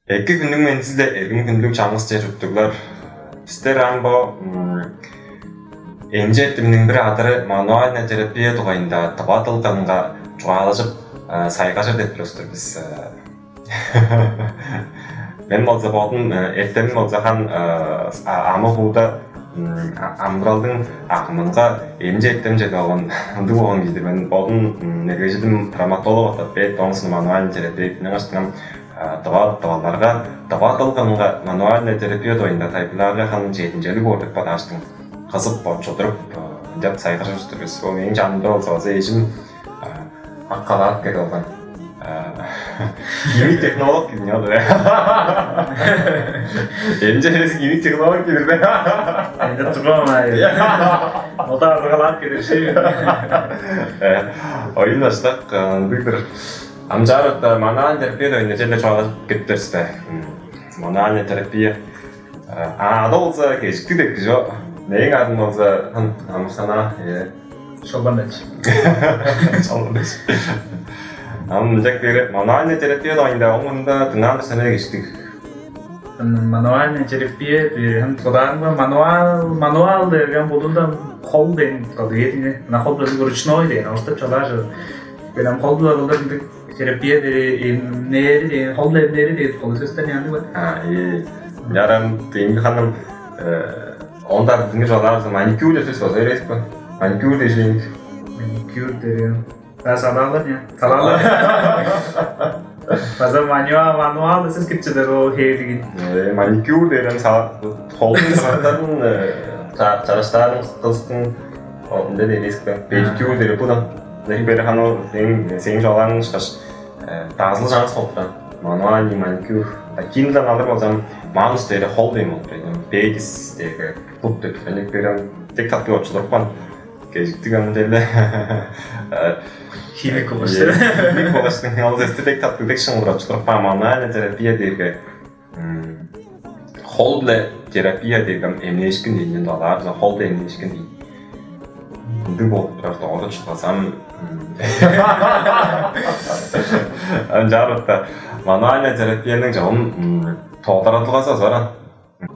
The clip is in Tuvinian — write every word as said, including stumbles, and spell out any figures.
Эки хүннүң мендизиле, эргим хүнлүг чаңгыс чер чурттуглар. Бистер ам бо эмчи эртемниң бир адыры мануальная терапия дугайында тыва дылганга чугаалажып, сайгажыр деп турувус-тур бис. Мен болза бодум эртемим болза хан амы хууда амыдыралдың акымынга эмчи эртем чеде болган ындыг болган кижи-дир мен. Бодум мергежилим травматолог, ортопед, оон соң мануальный терапевт. Ынчангаш тыва тываларга, тыва дылганга мануальная терапия дугайында тайылбырлаарга хан чединчелиг боор деп бодааштың. Кызып, бочудуруп, ынчап сайгыржыр-дыр бис. Ол мээң чанымда болза база эжим аккалаат кеде болган. Химик технолог кижи ол. Эмче эмес, химик технолог кижи. Энде турган ай. Ода аргалаат кедер шей. Оюн баштак бир амчаарыкта манаа интервьюда ойнажа эле чугаалажып кеттерис да. Манаа интервью. А ада болза кежиктиг деп кижи. Мээң адым болза амырсанаа. Шолбан дачы. Шолбан дачы. Ам ынчак берип мануальный терапия да оюнда оңунда дыңнаан сене кештиг. Мануальный терапия, ам тодарынга мануал мануал деген болунда хол ден калдыгетине на хол ден ручной ден орта чалажы. Белем хол да болдыр ындык терапия дери эмнери ден хол эмнери ден хол сөстен янды бар. А и ярам тыйын ханым. Онда динге жалаарса маникюр деп сөс бар, эреспе? Маникюр дежинг. Маникюр деген. Да салаалар я. Салаалар. База мануал мануал да сиз китчедер ол хейлигин. Маникюр деген сала холдун сыраттарын чарыштаарын кылыстың ынде деп эреспе? Педикюр деп бу да. Деги бери ханы сен сен жалаан ышкаш. Дазылы жаңыс болуп турар. Мануальный маникюр. Кинден алыр болсам, манус дээри хол дейм болуп турар. Педис дээри бук деп төнүп берем. Тек таттып очулурупкан. Кежиктиг ам деле. Химик болуш. Химик болуштун ол сести тек таттып тек шыңгыр очулурупкан. Мануальный терапия дээрге хол биле терапия дээрге эмнээшкин дейин алаар хол эмнээшкин дейин. Ындыг болуп турар доогу чугасам. Ынчаарыкта мануальный терапияның жолун тодарадылгазы азаран.